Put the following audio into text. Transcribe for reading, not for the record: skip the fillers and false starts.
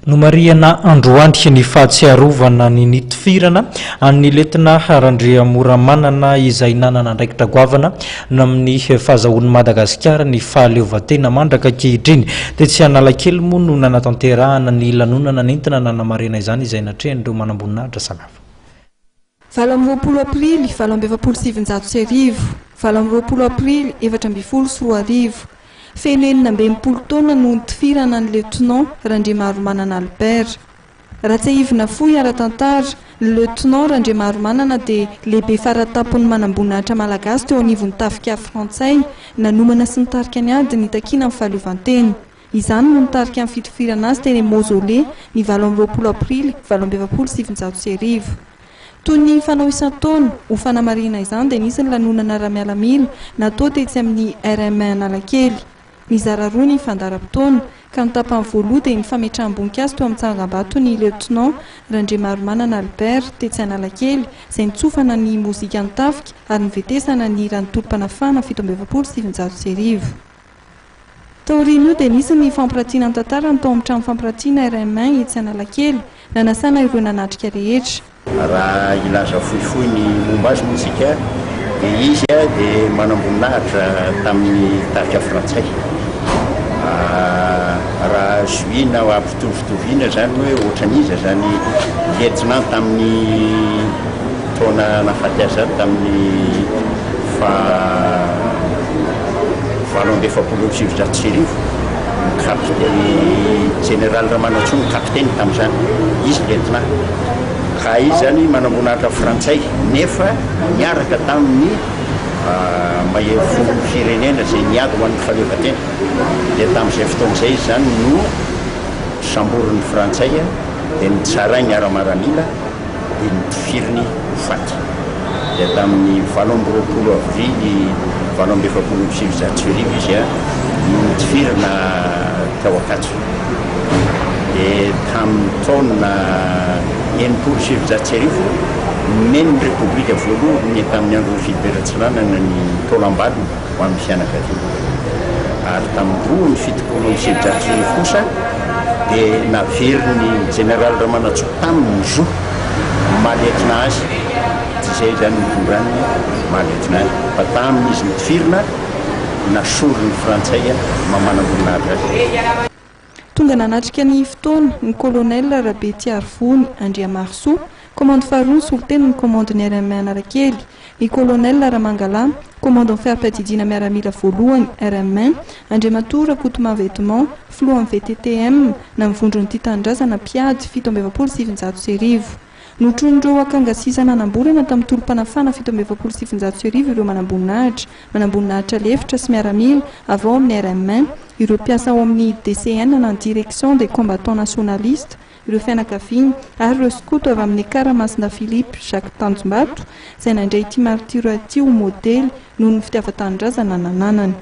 Nomarihana androany ny fahatsiarovana ny nitifirana an'ny Lietnà Randriamoramanana izay nanana andraikitra goavana amin'ny fahazahoan'i Madagasikara ny fahaleovantena mandraka ankehitriny. Tetsy Analakely moa no nanatanterahana ny lanonana nentina nanamarihana izany izay natrehan'ireo manamboninahitra samihafa. 28 aprily 1948, 28 aprily 2014, Feno 66 taona no nitifirana ny Lieutenant Randriamaromanana Albert. Raha tsiahivina fohy ara-tantara, ny Lieutenant Randriamaromanana dia lehibe faratampon'ny manamboninahitra malagasy teo anivon'ny tafika frantsay, nanomana sy nitarika ny ady nitakiana ny fahaleovantena. Izany no nitarika ny fitifirana azy teny Mausolée ny 28 aprily 1948. Toy ny fanao isan-taona, ho fanamarihana izany dia nisy ny lanonana ara-mialamila natao tetsy amin'ny RM Analakely. Nizara roa ny fandaharam-potoana, ka ny tapany voaloha dia ny fametraham-boninkazo teo amin'ny tsangambaton'ny Lieutenant Randriamaromanana Albert tetsy Analakely, izay nitsofana ny mozikan'ny tafika ary nivetesana ny hiran'ny tolom-panafahana 1947. Taorian'io dia nisy ny fampiratiana ny tantarany tao amin'ny trano fampiratiana RM etsy Analakely, nanasana ireo nanatrika rehetra. Raha hilaza fohifohy ny momba azy moa isika dia izy dia manamboninahitra tamin'ny tafika frantsay. Raha zohiana ampitovitovina izany hoe ohatran'iza izany lieutenant tamin'ny taona nahafaty azy izany tamin'ny faha 1948, ny kapiteny jeneraly Ramanantsoa no kapiteny tamin'izany, izy lieutenant. Ka izy izany manamboninahitra frantsay nefa niaraka tamin'ny mahery fo firenena izay niady ho an'ny fahaleovantena. Dia tamin'izay fotoana izay izy izany no samborin'ny frantsay dia nitsarainy ara-maramila. dia notifiriny ho faty. Dia tamin'ny 28 avrily 1948 izy no notifirina tao Ankatso. Dia tamin'ny taona 1960 nomen'ny Repoblika voalohany tamin'ny andron'i Philibert Tsiranana ny taolam-balony ho an'ny fianakaviana. Ary tamin'ny 1972 kosa dia naverin'ny Jeneraly Ramanantsoa taminy ny zo maha lietnà azy, tsy izay izany no nitondrany ny maha lietnà azy, fa tamin'izy nitifirina, nasorin'ny Frantsay maha manamboninahitra azy. Tonga nanatrika ny fotoana, ny Colonel Rabetiarivony Andriamarisoa, Komandy faharoa nisolo tena ny Komandin'ny RMA Analakely, ny Colonel Ramangalahy, Komandin'ny fari-piadidiana miaramila voalohany, RMA, Andriamatoa Rakotomavo Edmond, Filohan'ny VTTM, na ny Vondron'ny Tia Tanindrazana Mpiady, 1947. Notronin'ireo akanga sisa nanamborana tamin'ny tolom-panafahana 1947 ireo manamboninahitra, manamboninahitra lefitra sy miaramila avy ao amin'ny RMA, ireo mpiasa ao amin'ny DCN na ny Direction des Combattants Nationalistes, ireo fianakaviany ary ireo skoto avy amin'ny Ekara Masina Philippe Jacques Tanjombato izay nandray ity maritiora ity ho modely noho ny fitiavan-tanindrazana nananany.